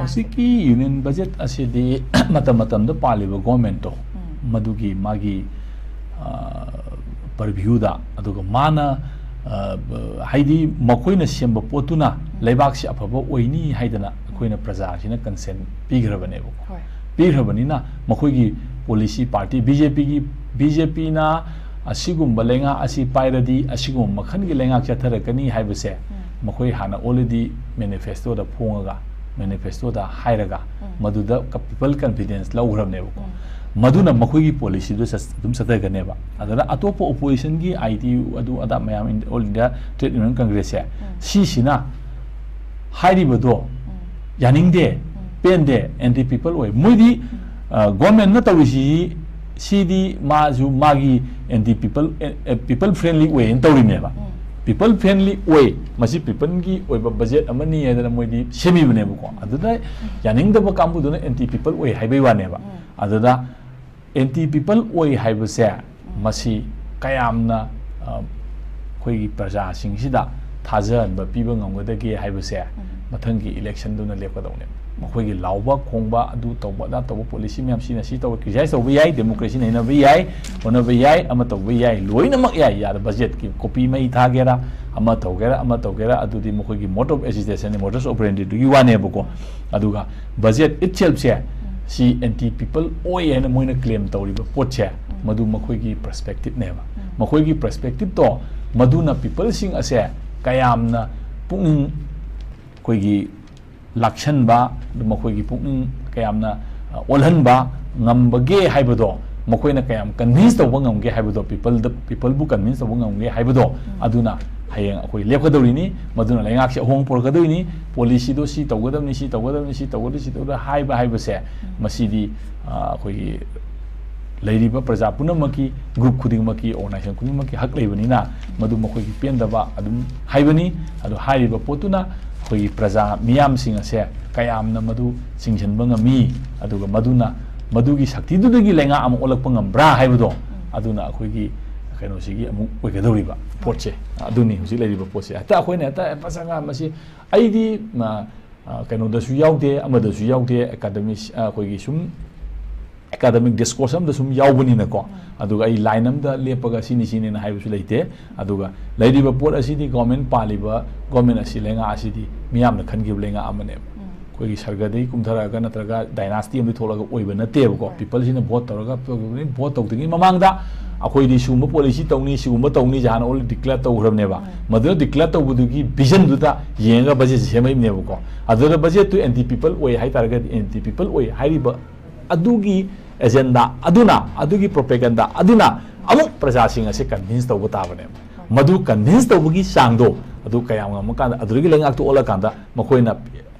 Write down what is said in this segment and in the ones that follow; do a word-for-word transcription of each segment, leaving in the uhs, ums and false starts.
ꯍꯧꯖꯤꯛꯀꯤ union budget ꯑꯁꯤꯗꯤ ꯃꯇꯝ ꯃꯇꯝꯗ ꯄꯥꯜꯂꯤꯕ ꯒꯣꯔꯃꯦꯟꯠꯇꯣ, ꯎꯝ꯫ ꯃꯗꯨꯒꯤ ꯃꯥꯒꯤ, ꯑ, ꯄꯔꯚ꯭ꯌꯨꯗ, ꯑꯗꯨꯒ ꯃꯥꯅ, ꯑ, ꯍꯥꯏꯗꯤ ꯃꯈꯣꯏꯅ ꯁꯦꯝꯕ ꯄꯣꯠꯇꯨꯅ ꯎꯝ꯫ ꯂꯩꯕꯥꯛꯁꯤ ꯑꯐꯕ ꯑꯣꯏꯅꯤ ꯍꯥꯏꯗꯅ ꯑꯩꯈꯣꯏꯅ ꯎꯝ꯫ ꯄ꯭ꯔꯖꯥꯁꯤꯅ ꯀꯟꯁꯦꯟ ꯄꯤꯈ꯭ꯔꯕꯅꯦꯕꯀꯣ꯫ ꯍꯣꯏ꯫ ꯄꯤꯈ꯭ꯔꯕꯅꯤꯅ ꯃꯈꯣꯏꯒꯤ ꯄꯣꯂꯤꯁꯤ ꯄꯥꯔꯇꯤ ꯕꯤ ꯖꯦ ꯄꯤꯒꯤ, ꯕꯤ ꯖꯦ ꯄꯤꯅ ꯑꯁꯤꯒꯨꯝꯕ ꯂꯩꯉꯥꯛ ꯑꯁꯤ ꯄꯥꯏꯔꯗꯤ ꯑꯁꯤꯒꯨꯝꯕ ꯃꯈꯜꯒꯤ ꯂꯩꯉꯥꯛ ꯆꯠꯊꯔꯛꯀꯅꯤ ꯍꯥꯏꯕꯁꯦ ꯎꯝ꯫ ꯃꯈꯣꯏ ꯍꯥꯟꯅ already ꯃꯦꯅꯤꯐꯦꯁꯇꯣꯗ ꯐꯣꯡꯉꯒ, ꯃꯦꯅꯤꯐꯦꯁꯇꯣꯗ ꯍꯥꯏꯔꯒ ꯎꯝ꯫ ꯃꯗꯨꯗ ꯀ-, ꯄꯤꯄꯜ ꯀꯟꯐꯤꯗꯦꯟꯁ ꯂꯧꯈ꯭ꯔꯕꯅꯦꯕꯀꯣ꯫ ꯎꯝ꯫ ꯃꯗꯨꯅ ꯃꯈꯣꯏꯒꯤ ꯄꯣꯂꯤꯁꯤꯗꯨ ꯆꯠ-, ꯑꯗꯨꯝ ꯆꯠꯊꯒꯅꯦꯕ꯫ ꯑꯗꯨꯅ ꯑꯇꯣꯞꯄ ꯑꯣꯄꯣꯖꯤꯁꯟꯒꯤ ꯑꯥꯏ ꯇꯤ ꯑꯗꯨ ꯑꯗꯥ ꯃꯌꯥꯝ, All India Trade Union Congress ꯁꯦ, ꯎꯝ꯫ ꯁꯤꯁꯤꯅ ꯍꯥꯏꯔꯤꯕꯗꯣ ꯎꯝ꯫ ꯌꯥꯅꯤꯡꯗꯦ, ꯎꯝ꯫ ꯄꯦꯟꯗꯦ, ꯑꯦꯟꯇꯤ ꯄꯤꯄꯜ ꯑꯣꯏ꯫ ꯃꯣꯏꯗꯤ, ꯎꯝ꯫ ꯑ, ꯒꯣꯔꯃꯦꯟꯅ ꯇꯧꯔꯤꯁꯤ, ꯁꯤꯗꯤ ꯃꯥꯁꯨ ꯃꯥꯒꯤ ꯑꯦꯟꯇꯤ ꯄꯤꯄꯜ, ꯑꯦ, ꯑꯦ, ꯄꯤꯄꯜ ꯐ꯭ꯔꯦꯟꯂꯤ ꯑꯣꯏ ꯍꯥꯏꯅ ꯇꯧꯔꯤꯅꯦꯕ꯫ ꯎꯝ꯫ ꯄꯤꯄꯜ ꯐ꯭ꯔꯦꯟꯂꯤ ꯑꯣꯏ, ꯃꯁꯤ ꯄꯤꯄꯜꯒꯤ ꯑꯣꯏꯕ ꯕꯖꯦꯠ ꯑꯃꯅꯤ ꯍꯥꯏꯗꯅ ꯃꯣꯏꯗꯤ ꯁꯦꯝꯃꯤꯕꯅꯦꯕꯀꯣ꯫ ꯑꯗꯨꯗ ꯎꯝ꯫ ꯌꯥꯅꯤꯡꯗꯕ ꯀꯥꯡꯕꯨꯗꯨꯅ ꯑꯦꯟꯇꯤ ꯄꯤꯄꯜ ꯑꯣꯏ ꯍꯥꯏꯕꯩ ꯋꯥꯅꯦꯕ꯫ ꯎꯝ꯫ ꯑꯗꯨꯗ ꯑꯦꯟꯇꯤ ꯄꯤꯄꯜ ꯑꯣꯏ ꯍꯥꯏꯕꯁꯦ, ꯎꯝ꯫ ꯃꯁꯤ ꯀꯌꯥꯝꯅ, ꯑ, ꯑꯩꯈꯣꯏꯒꯤ ꯄ꯭ꯔꯖꯥꯁꯤꯡꯁꯤꯗ ꯊꯥꯖꯍꯟꯕ ꯄꯤꯕ ꯉꯝꯒꯗꯒꯦ ꯍꯥꯏꯕꯁꯦ ꯎꯝ꯫ ꯃꯊꯪꯒꯤ ꯏꯂꯦꯛꯁꯟꯗꯨꯅ ꯂꯦꯞꯀꯗꯧꯅꯦꯕ꯫ ꯃꯈꯣꯏꯒꯤ ꯂꯥꯎꯕ ꯈꯣꯡꯕ, ꯑꯗꯨ ꯇꯧꯕ ꯑꯗꯥ ꯇꯧꯕ, ꯄꯣꯂꯤꯁꯤ ꯃꯌꯥꯝ ꯁꯤꯅ ꯁꯤ ꯇꯧꯕ, ꯀ꯭ꯔꯤꯇꯤꯁꯥꯏꯁ ꯇꯧꯕ ꯌꯥꯏ, ꯗꯦꯃꯣꯀ꯭ꯔꯦꯁꯤ ꯅꯩꯅꯕ ꯌꯥꯏ, ꯍꯣꯠꯅꯕ ꯌꯥꯏ, ꯑꯃ ꯇꯧꯕ ꯌꯥꯏ, ꯂꯣꯏꯅꯃꯛ ꯌꯥꯏ꯫ ꯌꯥꯗ ꯕꯖꯦꯠꯀꯤ ꯀꯣꯄꯤ ꯃꯩ ꯊꯥꯒꯦꯔꯥ, ꯑꯃ ꯇꯧꯒꯦꯔꯥ, ꯑꯃ ꯇꯧꯒꯦꯔꯥ, ꯑꯗꯨꯗꯤ ꯃꯈꯣꯏꯒꯤ mode of agitation ꯅꯤ, modus operandi ꯗꯨꯒꯤ ꯋꯥꯅꯦꯕꯀꯣ꯫ ꯑꯗꯨꯒ ꯕꯖꯦꯠ itself ꯁꯦ ꯁꯤ ꯑꯦꯟꯇꯤ ꯄꯤꯄꯜ ꯑꯣꯏ ꯍꯥꯏꯅ ꯃꯣꯏꯅ ꯀ꯭ꯂꯦꯝ ꯇꯧꯔꯤꯕ ꯄꯣꯠꯁꯦ, ꯎꯝ꯫ ꯃꯗꯨ ꯃꯈꯣꯏꯒꯤ ꯄꯔꯁꯄꯦꯛꯇꯤꯞꯅꯦꯕ꯫ ꯎꯝ꯫ ꯃꯈꯣꯏꯒꯤ ꯄꯔꯁꯄꯦꯛꯇꯤꯞꯇꯣ, ꯃꯗꯨꯅ ꯄꯤꯄꯜꯁꯤꯡ ꯑꯁꯦ ꯀꯌꯥꯝꯅ ꯄꯨꯛꯅꯤꯡ ꯑꯩꯈꯣꯏꯒꯤ ꯂꯥꯛꯁꯟꯕ, ꯑꯗꯨ ꯃꯈꯣꯏꯒꯤ ꯄꯨꯛꯅꯤꯡ ꯀꯌꯥꯝꯅ, ꯑ, ꯑꯣꯜꯍꯟꯕ ꯉꯝꯕꯒꯦ ꯍꯥꯏꯕꯗꯣ, ꯃꯈꯣꯏꯅ ꯀꯌꯥꯝ ꯀꯟꯚꯤꯟꯁ ꯇꯧꯕ ꯉꯝꯒꯦ ꯍꯥꯏꯕꯗꯣ, ꯄꯤꯄꯜꯗ, ꯄꯤꯄꯜꯕꯨ ꯀꯟꯚꯤꯟꯁ ꯇꯧꯕ ꯉꯝꯒꯦ ꯍꯥꯏꯕꯗꯣ, ꯎꯝ꯫ ꯑꯗꯨꯅ ꯍꯌꯦꯡ ꯑꯩꯈꯣꯏ ꯂꯦꯞꯀꯗꯧꯔꯤꯅꯤ꯫ ꯃꯗꯨꯅ ꯂꯩꯉꯥꯛꯁꯤ ꯑꯍꯣꯡꯕ ꯄꯨꯔꯛꯀꯗꯣꯏꯅꯤ꯫ ꯄꯣꯂꯤꯁꯤꯗꯣ ꯁꯤ ꯇꯧꯒꯗꯕꯅꯤ, ꯁꯤ ꯇꯧꯒꯗꯕꯅꯤ, ꯁꯤ ꯇꯧꯒꯗꯕꯅꯤ, ꯁꯤ ꯇꯧꯒꯗꯕꯅꯤ ꯍꯥꯏꯕ ꯍꯥꯏꯕꯁꯦ, ꯎꯝ꯫ ꯃꯁꯤꯗꯤ, ꯑ, ꯑꯩꯈꯣꯏꯒꯤ ꯂꯩꯔꯤꯕ ꯄ꯭ꯔꯖꯥ ꯄꯨꯝꯅꯃꯛꯀꯤ, ꯒ꯭ꯔꯨꯞ ꯈꯨꯗꯤꯡꯃꯛꯀꯤ, ꯑꯣꯔꯒꯅꯥꯏꯖꯦꯁꯟ ꯈꯨꯗꯤꯡꯃꯛꯀꯤ ꯍꯛ ꯂꯩꯕꯅꯤꯅ, ꯃꯗꯨ ꯃꯈꯣꯏꯒꯤ ꯄꯦꯟꯗꯕ ꯑꯗꯨꯝ ꯍꯥꯏꯕꯅꯤ꯫ ꯑꯗꯨ ꯍꯥꯏꯔꯤꯕ ꯄꯣꯠꯇꯨꯅ ꯑꯩꯈꯣꯏꯒꯤ ꯄ꯭ꯔꯖꯥ ꯃꯤꯌꯥꯝꯁꯤꯡ ꯑꯁꯦ ꯀꯌꯥꯝꯅ ꯃꯗꯨ ꯆꯤꯡꯁꯤꯟꯕ ꯉꯝꯃꯤ, ꯑꯗꯨꯒ ꯃꯗꯨꯅ, ꯃꯗꯨꯒꯤ ꯁꯛꯇꯤꯗꯨꯗꯒꯤ ꯂꯩꯉꯥꯛ ꯑꯃ ꯑꯣꯜꯂꯛꯄ ꯉꯝꯕ꯭ꯔꯥ ꯍꯥꯏꯕꯗꯣ, ꯑꯗꯨꯅ ꯑꯩꯈꯣꯏꯒꯤ ꯀꯩꯅꯣꯁꯤꯒꯤ ꯑꯃꯨꯛ ꯑꯣꯏꯒꯗꯧꯔꯤꯕ ꯄꯣꯠꯁꯦ꯫ ꯑꯗꯨꯅꯤ ꯍꯧꯖꯤꯛ ꯂꯩꯔꯤꯕ ꯄꯣꯠꯁꯦ꯫ ꯍꯦꯛꯇ ꯑꯩꯈꯣꯏꯅ ꯍꯦꯛꯇ, "ꯑꯦ, ꯄꯁꯪꯒ ꯃꯁꯤ ꯑꯩꯗꯤ, ꯃ, ꯑ, ꯀꯩꯅꯣꯗꯁꯨ ꯌꯥꯎꯗꯦ, ꯑꯃꯗꯁꯨ ꯌꯥꯎꯗꯦ, ꯑꯦꯀꯥꯗꯃꯤꯛ, ꯑ, ꯑꯩꯈꯣꯏꯒꯤ ꯁꯨꯝ ꯑꯦꯀꯥꯗꯃꯤꯛ ꯗꯤꯁꯀꯣꯔꯁ ꯑꯃꯗ ꯁꯨꯝ ꯌꯥꯎꯕꯅꯤꯅꯀꯣ꯫ ꯑꯗꯨꯒ ꯑꯩ ꯂꯥꯏꯟ ꯑꯃꯗ ꯂꯦꯞꯄꯒ ꯁꯤꯅꯤ ꯁꯤꯅꯦꯅ ꯍꯥꯏꯕꯁꯨ ꯂꯩꯇꯦ꯫ ꯑꯗꯨꯒ ꯂꯩꯔꯤꯕ ꯄꯣꯠ ꯑꯁꯤꯗꯤ ꯒꯣꯔꯃꯦꯟ ꯄꯥꯜꯂꯤꯕ ꯒꯣꯔꯃꯦꯟ ꯑꯁꯤ, ꯂꯩꯉꯥꯛ ꯑꯁꯤꯗꯤ ꯃꯤꯌꯥꯝꯅ ꯈꯟꯈꯤꯕ ꯂꯩꯉꯥꯛ ꯑꯃꯅꯦꯕ꯫ ꯑꯩꯈꯣꯏꯒꯤ ꯁꯔꯒꯗꯒꯤ ꯀꯨꯝꯊꯔꯛꯑꯒ ꯅꯠꯇ꯭ꯔꯒ ꯗꯥꯏꯅꯥꯁꯇꯤ ꯑꯃꯗꯒꯤ ꯊꯣꯛꯂꯛꯑꯒ ꯑꯣꯏꯕ ꯅꯠꯇꯦꯕꯀꯣ꯫ ꯄꯤꯄꯜꯁꯤꯅ ꯚꯣꯠ ꯇꯧꯔꯒ ꯇꯧꯕꯅꯤ꯫ ꯚꯣꯠ ꯇꯧꯗ꯭ꯔꯤꯉꯩ ꯃꯃꯥꯡꯗ ꯑꯩꯈꯣꯏꯗꯤ ꯁꯤꯒꯨꯝꯕ ꯄꯣꯂꯤꯁꯤ ꯇꯧꯅꯤ, ꯁꯤꯒꯨꯝꯕ ꯇꯧꯅꯤꯁꯦ ꯍꯥꯟꯅ ꯑꯣꯜꯔꯦꯗꯤ ꯗꯤꯀ꯭ꯂꯦꯌꯔ ꯇꯧꯈ꯭ꯔꯕꯅꯦꯕ꯫ ꯃꯗꯨꯅ ꯗꯤꯀ꯭ꯂꯦꯌꯔ ꯇꯧꯕꯗꯨꯒꯤ ꯚꯤꯖꯟꯗꯨꯗ ꯌꯦꯡꯉꯒ ꯕꯖꯦꯠꯁꯦ ꯁꯦꯝꯃꯛꯏꯕꯅꯦꯕꯀꯣ꯫ ꯑꯗꯨꯗ ꯕꯖꯦꯠꯇꯨ ꯑꯦꯟꯇꯤ ꯄꯤꯄꯜ ꯑꯣꯏ ꯍꯥꯏꯇꯥꯔꯒꯗꯤ, ꯑꯦꯟꯇꯤ ꯄꯤꯄꯜ ꯑꯣꯏ ꯍꯥꯏꯔꯤꯕ ꯑꯗꯨꯒꯤ ꯑꯦꯖꯦꯟꯗꯥ ꯑꯗꯨꯅ, ꯑꯗꯨꯒꯤ ꯄ꯭ꯔꯣꯄꯦꯒꯟꯗꯥ ꯑꯗꯨꯅ ꯑꯃꯨꯛ ꯄ꯭ꯔꯖꯥꯁꯤꯡ ꯑꯁꯦ ꯀꯟꯚꯤꯟꯁ ꯇꯧꯕ ꯇꯥꯕꯅꯦꯕ꯫ ꯃꯗꯨ ꯀꯟꯚꯤꯟꯁ ꯇꯧꯕꯒꯤ ꯆꯥꯡꯗꯣ ꯑꯗꯨ ꯀꯌꯥꯝ ꯉꯝꯃꯀꯥꯟꯗ, ꯑꯗꯨꯗꯒꯤ ꯂꯩꯉꯥꯛꯇ ꯑꯣꯜꯂꯀꯥꯟꯗ ꯃꯈꯣꯏꯅ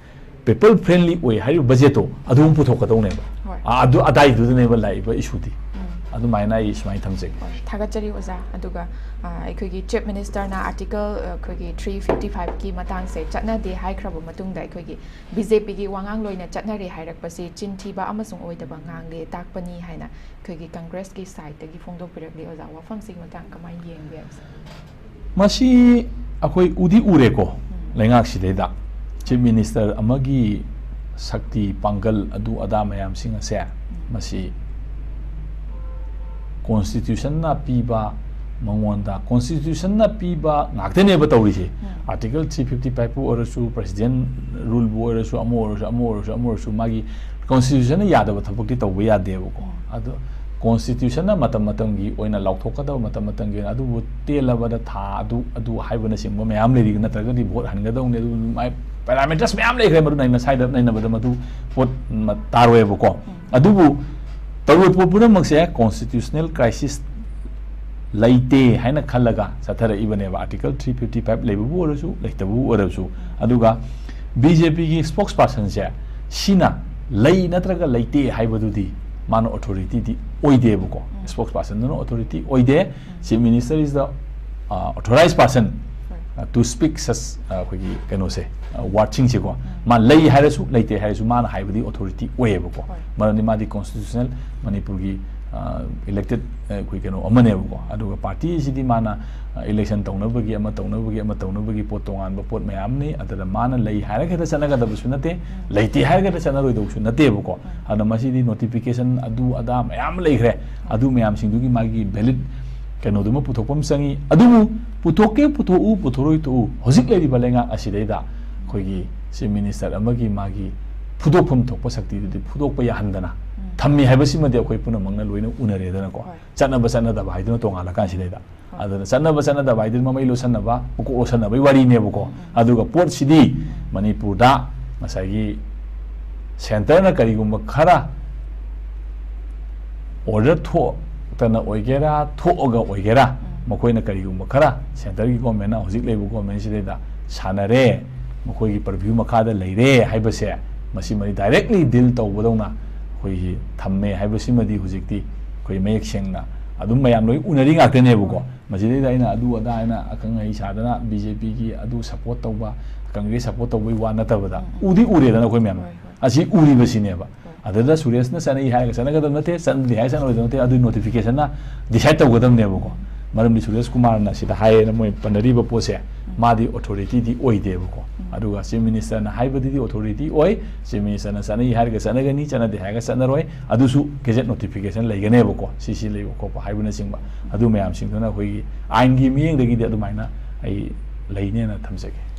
ꯄꯤꯄꯜ ꯐ꯭ꯔꯦꯟꯂꯤ ꯑꯣꯏ ꯍꯥꯏꯔꯤꯕ ꯕꯖꯦꯠꯇꯣ ꯑꯗꯨ ꯑꯃꯨꯛ ꯄꯨꯊꯣꯛꯀꯗꯧꯅꯦꯕ꯫ ꯍꯣꯏ꯫ ꯑ-, ꯑꯗꯨ ꯑꯗꯥꯏꯗꯨꯗꯅꯦꯕ ꯂꯥꯛꯏꯕ ꯏꯁꯨꯗꯤ꯫ ꯑꯗꯨꯃꯥꯏꯅ ꯑꯩ ꯁꯨꯃꯥꯏꯅ ꯊꯝꯖꯒꯦ꯫ ꯍꯣꯏ, ꯊꯥꯒꯠꯆꯔꯤ ꯑꯣꯖꯥ꯫ ꯑꯗꯨꯒ, ꯑ, ꯑꯩꯈꯣꯏꯒꯤ ꯆꯤꯐ ꯃꯤꯅꯤꯁꯇꯔꯅ ꯑꯥꯔꯇꯤꯀꯜ, ꯑ, ꯑꯩꯈꯣꯏꯒꯤ ꯊ꯭ꯔꯤ ꯐꯤꯐꯇꯤ ꯐꯥꯏꯚꯀꯤ ꯃꯇꯥꯡꯁꯦ ꯆꯠꯅꯗꯦ ꯍꯥꯏꯈ꯭ꯔꯕ ꯃꯇꯨꯡꯗ ꯑꯩꯈꯣꯏꯒꯤ ꯕꯤ ꯖꯦ ꯄꯤꯒꯤ ꯋꯥꯉꯥꯡꯂꯣꯏꯅ ꯆꯠꯅꯔꯦ ꯍꯥꯏꯔꯛꯄꯁꯤ ꯆꯤꯟ ꯊꯤꯕ ꯑꯃꯁꯨꯡ ꯑꯣꯏꯗꯕ ꯉꯥꯡꯂꯦ ꯇꯥꯛꯄꯅꯤ ꯍꯥꯏꯅ ꯑꯩꯈꯣꯏꯒꯤ ꯀꯪꯒ꯭ꯔꯦꯁꯀꯤ ꯁꯥꯏꯠꯇꯒꯤ ꯐꯣꯡꯗꯣꯛꯄꯤꯔꯛꯂꯤ꯫ ꯑꯣꯖꯥ, ꯋꯥꯐꯝꯁꯤꯒꯤ ꯃꯇꯥꯡ ꯀꯃꯥꯏꯅ ꯌꯦꯡꯒꯦ ꯍꯥꯏꯕꯁꯦ? ꯃꯁꯤ ꯑꯩꯈꯣꯏ ꯎꯗꯤ ꯎꯔꯦꯀꯣ, ꯂꯩꯉꯥꯛꯁꯤꯗꯩꯗ ꯆꯤꯐ ꯃꯤꯅꯤꯁꯇꯔ ꯑꯃꯒꯤ ꯁꯛꯇꯤ, ꯄꯥꯡꯒꯜ, ꯑꯗꯨ ꯑꯗꯥ ꯃꯌꯥꯝꯁꯤꯡ ꯑꯁꯦ, ꯃꯁꯤ ꯀꯣꯟꯁꯇꯤꯇ꯭ꯌꯨꯁꯟꯅ ꯄꯤꯕ, ꯃꯉꯣꯟꯗ ꯀꯣꯟꯁꯇꯤꯇ꯭ꯌꯨꯁꯟꯅ ꯄꯤꯕ ꯉꯥꯛꯇꯅꯦꯕ ꯇꯧꯔꯤꯁꯦ꯫ ꯑꯥꯔꯇꯤꯀꯜ ꯊ꯭ꯔꯤ ꯐꯤꯐꯇꯤ ꯐꯥꯏꯚꯄꯨ ꯑꯣꯏꯔꯁꯨ, ꯄ꯭ꯔꯦꯁꯤꯗꯦꯟ ꯔꯨꯜꯕꯨ ꯑꯣꯏꯔꯁꯨ, ꯑꯃ ꯑꯣꯏꯔꯁꯨ, ꯑꯃ ꯑꯣꯏꯔꯁꯨ, ꯑꯃ ꯑꯣꯏꯔꯁꯨ, ꯃꯥꯒꯤ ꯀꯣꯟꯁꯇꯤꯇ꯭ꯌꯨꯁꯟꯅ ꯌꯥꯗꯕ ꯊꯕꯛꯇꯤ ꯇꯧꯕ ꯌꯥꯗꯦꯕꯀꯣ꯫ ꯑꯗꯣ ꯀꯣꯟꯁꯇꯤꯇ꯭ꯌꯨꯁꯟꯅ ꯃꯇꯝ ꯃꯇꯝꯒꯤ ꯑꯣꯏꯅ ꯂꯥꯎꯊꯣꯛꯀꯗꯕ, ꯃꯇꯝ ꯃꯇꯝꯒꯤ ꯑꯣꯏꯅ, ꯑꯗꯨꯕꯨ ꯇꯦꯜꯂꯕꯗ ꯊꯥ ꯑꯗꯨ, ꯑꯗꯨ ꯍꯥꯏꯕꯅꯆꯤꯡꯕ ꯃꯌꯥꯝ ꯂꯩꯔꯤ, ꯅꯠꯇ꯭ꯔꯒꯗꯤ ꯚꯣꯠ ꯍꯟꯒꯗꯧꯅꯤ, ꯑꯗꯨ ꯃꯥꯏ ꯄꯦꯔꯥꯃꯤꯇꯔꯁ ꯃꯌꯥꯝ ꯂꯩꯈ꯭ꯔꯦ, ꯃꯗꯨ ꯅꯩꯅ ꯁ꯭ꯋꯥꯏꯗ ꯅꯩꯅꯕꯗ ꯃꯗꯨ ꯄꯣꯠ ꯃ-, ꯇꯥꯔꯣꯏꯕꯀꯣ꯫ ꯑꯗꯨꯕꯨ ꯇꯧꯔꯤꯕ ꯄꯣꯠ ꯄꯨꯝꯅꯃꯛꯁꯦ ꯀꯣꯟꯁꯇꯤꯇ꯭ꯌꯨꯁꯅꯦꯜ ꯀ꯭ꯔꯥꯏꯁꯤꯁ ꯂꯩꯇꯦ ꯍꯥꯏꯅ ꯈꯜꯂꯒ ꯆꯠꯊꯔꯛꯏꯕꯅꯦꯕ, ꯑꯥꯔꯇꯤꯀꯜ ꯊ꯭ꯔꯤ ꯐꯤꯐꯇꯤ ꯐꯥꯏꯚ ꯂꯩꯕꯕꯨ ꯑꯣꯏꯔꯁꯨ, ꯂꯩꯇꯕꯕꯨ ꯑꯣꯏꯔꯁꯨ꯫ ꯑꯗꯨꯒ ꯕꯤ ꯖꯦ ꯄꯤꯒꯤ ꯁ꯭ꯄꯣꯛꯁ ꯄꯥꯔꯁꯟꯁꯦ ꯁꯤꯅ ꯂꯩ ꯅꯠꯇ꯭ꯔꯒ ꯂꯩꯇꯦ ꯍꯥꯏꯕꯗꯨꯗꯤ ꯃꯥꯅ ꯑꯣꯊꯣꯔꯤꯇꯤꯗꯤ ꯑꯣꯏꯗꯦꯕꯀꯣ꯫ ꯁ꯭ꯄꯣꯛꯁ ꯄꯥꯔꯁꯟꯗꯨꯅ ꯑꯣꯊꯣꯔꯤꯇꯤ ꯑꯣꯏꯗꯦ꯫ Chief Minister is the, uh, authorized person, uh, to speak such, uh, ꯑꯩꯈꯣꯏꯒꯤ ꯀꯩꯅꯣꯁꯦ, uh, ꯋꯥꯔꯗꯁꯤꯡꯁꯦꯀꯣ꯫ ꯃꯥ ꯂꯩ ꯍꯥꯏꯔꯁꯨ ꯂꯩꯇꯦ ꯍꯥꯏꯔꯁꯨ ꯃꯥꯅ ꯍꯥꯏꯕꯗꯤ ꯑꯣꯊꯣꯔꯤꯇꯤ ꯑꯣꯏꯌꯦꯕꯀꯣ꯫ ꯍꯣꯏ꯫ ꯃꯔꯝꯗꯤ ꯃꯥꯗꯤ ꯀꯣꯟꯁꯇꯤꯇ꯭ꯌꯨꯁꯅꯦꯜ ꯃꯅꯤꯄꯨꯔꯒꯤ, ꯏꯂꯦꯛꯇꯦꯠ ꯑꯩꯈꯣꯏ ꯀꯩꯅꯣ ꯑꯃꯅꯦꯕꯀꯣ꯫ ꯑꯗꯨꯒ ꯄꯥꯔꯇꯤꯁꯤꯗꯤ ꯃꯥꯅ ꯏꯂꯦꯛꯁꯟ ꯇꯧꯅꯕꯒꯤ, ꯑꯃ ꯇꯧꯅꯕꯒꯤ, ꯑꯃ ꯇꯧꯅꯕꯒꯤ ꯄꯣꯠ ꯇꯣꯉꯥꯟꯕ ꯄꯣꯠ ꯃꯌꯥꯝꯅꯤ꯫ ꯑꯗꯨꯗ ꯃꯥꯅ ꯂꯩ ꯍꯥꯏꯔꯒ ꯍꯦꯛꯇ ꯆꯠꯅꯒꯗꯕꯁꯨ ꯅꯠꯇꯦ, ꯂꯩꯇꯦ ꯍꯥꯏꯔꯒ ꯍꯦꯛꯇ ꯆꯠꯅꯔꯣꯏꯗꯧꯕꯁꯨ ꯅꯠꯇꯦꯕꯀꯣ꯫ ꯑꯗꯨꯅ ꯃꯁꯤꯗꯤ ꯅꯣꯇꯤꯐꯤꯀꯦꯁꯟ ꯑꯗꯨ ꯑꯗꯥ ꯃꯌꯥꯝ ꯑꯃ ꯂꯩꯈ꯭ꯔꯦ꯫ ꯑꯗꯨ ꯃꯌꯥꯝꯁꯤꯡꯗꯨꯒꯤ ꯃꯥꯒꯤ ꯚꯦꯂꯤꯠ ꯀꯩꯅꯣꯗꯨꯃ ꯄꯨꯊꯣꯛꯄ ꯑꯃ ꯆꯪꯉꯤ꯫ ꯑꯗꯨꯕꯨ ꯄꯨꯊꯣꯛꯀꯦ ꯄꯨꯊꯣꯛꯎ, ꯄꯨꯊꯣꯔꯣꯏ ꯇꯣꯛꯎ, ꯍꯧꯖꯤꯛ ꯂꯩꯔꯤꯕ ꯂꯩꯉꯥꯛ ꯑꯁꯤꯗꯩꯗ ꯑꯩꯈꯣꯏꯒꯤ ꯆꯤꯐ ꯃꯤꯅꯤꯁꯇꯔ ꯑꯃꯒꯤ ꯃꯥꯒꯤ ꯐꯨꯗꯣꯛꯐꯝ ꯊꯣꯛꯄ ꯁꯛꯇꯤꯗꯨꯗꯤ ꯐꯨꯗꯣꯛꯄ ꯌꯥꯍꯟꯗꯅ ꯊꯝꯃꯤ ꯍꯥꯏꯕꯁꯤꯃꯗꯤ ꯑꯩꯈꯣꯏ ꯄꯨꯝꯅꯃꯛꯅ ꯂꯣꯏꯅ ꯎꯅꯔꯦꯗꯅꯀꯣ꯫ ꯆꯠꯅꯕ ꯆꯠꯅꯗꯕ ꯍꯥꯏꯗꯨꯅ ꯇꯣꯉꯥꯜꯂꯀꯥꯟꯁꯤꯗꯩꯗ꯫ ꯑꯗꯨꯅ ꯆꯠꯅꯕ ꯆꯠꯅꯗꯕ ꯍꯥꯏꯗꯨꯅ ꯃꯃꯩ ꯂꯣꯠꯁꯟꯅꯕ, ꯃꯀꯣꯛ ꯂꯣꯠꯁꯟꯅꯕꯒꯤ ꯋꯥꯔꯤꯅꯦꯕꯀꯣ꯫ ꯑꯗꯨꯒ ꯄꯣꯠꯁꯤꯗꯤ ꯃꯅꯤꯄꯨꯔꯗ ꯉꯁꯥꯏꯒꯤ ꯁꯦꯟꯇꯔꯅ ꯀꯔꯤꯒꯨꯝꯕ ꯈꯔ ꯑꯣꯔꯗꯔ ꯊꯣꯛꯇꯅ ꯑꯣꯏꯒꯦꯔꯥ, ꯊꯣꯛꯑꯒ ꯑꯣꯏꯒꯦꯔꯥ, ꯃꯈꯣꯏꯅ ꯀꯔꯤꯒꯨꯝꯕ ꯈꯔ ꯁꯦꯟꯇꯔꯒꯤ ꯒꯣꯔꯃꯦꯟꯅ ꯍꯧꯖꯤꯛ ꯂꯩꯕ ꯒꯣꯔꯃꯦꯟꯁꯤꯗꯩꯗ ꯁꯥꯟꯅꯔꯦ, ꯃꯈꯣꯏꯒꯤ ꯄꯔꯚ꯭ꯌꯨ ꯃꯈꯥꯗ ꯂꯩꯔꯦ ꯍꯥꯏꯕꯁꯦ, ꯃꯁꯤꯃꯗꯤ ꯗꯥꯏꯔꯦꯛꯂꯤ ꯗꯤꯜ ꯇꯧꯕꯗꯧꯅ ꯑꯩꯈꯣꯏꯒꯤ ꯊꯝꯃꯦ ꯍꯥꯏꯕꯁꯤꯃꯗꯤ ꯍꯧꯖꯤꯛꯇꯤ ꯑꯩꯈꯣꯏ ꯃꯌꯦꯛ ꯁꯦꯡꯅ ꯑꯗꯨꯝ ꯃꯌꯥꯝ ꯂꯣꯏ ꯎꯅꯔꯤ ꯉꯥꯛꯇꯅꯦꯕꯀꯣ꯫ ꯃꯁꯤꯗꯩꯗ ꯑꯩꯅ ꯑꯗꯨ ꯑꯗꯥ ꯍꯥꯏꯅ ꯑꯈꯪ ꯑꯍꯩ ꯁꯥꯗꯅ ꯕꯤ ꯖꯦ ꯄꯤꯒꯤ ꯑꯗꯨ ꯁꯞꯄꯣꯔꯠ ꯇꯧꯕ, ꯀꯪꯒ꯭ꯔꯦꯁ ꯁꯞꯄꯣꯔꯠ ꯇꯧꯕꯒꯤ ꯋꯥ ꯅꯠꯇꯕꯗ, ꯎꯗꯤ ꯎꯔꯦꯗꯅ ꯑꯩꯈꯣꯏ ꯃꯌꯥꯝꯅ꯫ ꯑꯁꯤ ꯎꯔꯤꯕꯁꯤꯅꯦꯕ꯫ ꯑꯗꯨꯗ ꯁꯨꯔꯦꯁꯅ ꯆꯠꯅꯩ ꯍꯥꯏꯔꯒ ꯆꯠꯅꯒꯗꯕ ꯅꯠꯇꯦ, ꯆꯠꯅꯗꯦ ꯍꯥꯏꯔꯒ ꯆꯠꯅꯔꯣꯏꯗꯕ ꯅꯠꯇꯦ, ꯑꯗꯨ ꯅꯣꯇꯤꯐꯤꯀꯦꯁꯟꯅ ꯗꯤꯁꯥꯏꯗ ꯇꯧꯒꯗꯕꯅꯦꯕꯀꯣ꯫ ꯃꯔꯝꯗꯤ ꯁꯨꯔꯦꯁ ꯀꯨꯃꯥꯔꯅ ꯁꯤꯗ ꯍꯥꯏꯌꯦꯅ ꯃꯣꯏ ꯄꯟꯅꯔꯤꯕ ꯄꯣꯠꯁꯦ, ꯃꯥꯗꯤ ꯑꯣꯊꯣꯔꯤꯇꯤꯗꯤ ꯑꯣꯏꯗꯦꯕꯀꯣ꯫ ꯑꯗꯨꯒ ꯆꯤꯐ ꯃꯤꯅꯤꯁꯇꯔꯅ ꯍꯥꯏꯕꯗꯨꯗꯤ ꯑꯣꯊꯣꯔꯤꯇꯤ ꯑꯣꯏ, ꯆꯤꯐ ꯃꯤꯅꯤꯁꯇꯔꯅ ꯆꯠꯅꯩ ꯍꯥꯏꯔꯒ ꯆꯠꯅꯒꯅꯤ, ꯆꯠꯅꯗꯦ ꯍꯥꯏꯔꯒ ꯆꯠꯅꯔꯣꯏ, ꯑꯗꯨꯁꯨ ꯒꯦꯖꯦꯠ ꯅꯣꯇꯤꯐꯤꯀꯦꯁꯟ ꯂꯩꯒꯅꯦꯕꯀꯣ, ꯁꯤ ꯁꯤ ꯂꯩꯕ ꯈꯣꯠꯄ ꯍꯥꯏꯕꯅꯆꯤꯡꯕ꯫ ꯑꯗꯨ ꯃꯌꯥꯝꯁꯤꯡꯗꯨꯅ ꯑꯩꯈꯣꯏꯒꯤ ꯑꯥꯏꯟꯒꯤ ꯃꯤꯠꯌꯦꯡꯗꯒꯤꯗꯤ ꯑꯗꯨꯃꯥꯏꯅ ꯑꯩ ꯂꯩꯅꯦꯅ ꯊꯝꯖꯒꯦ꯫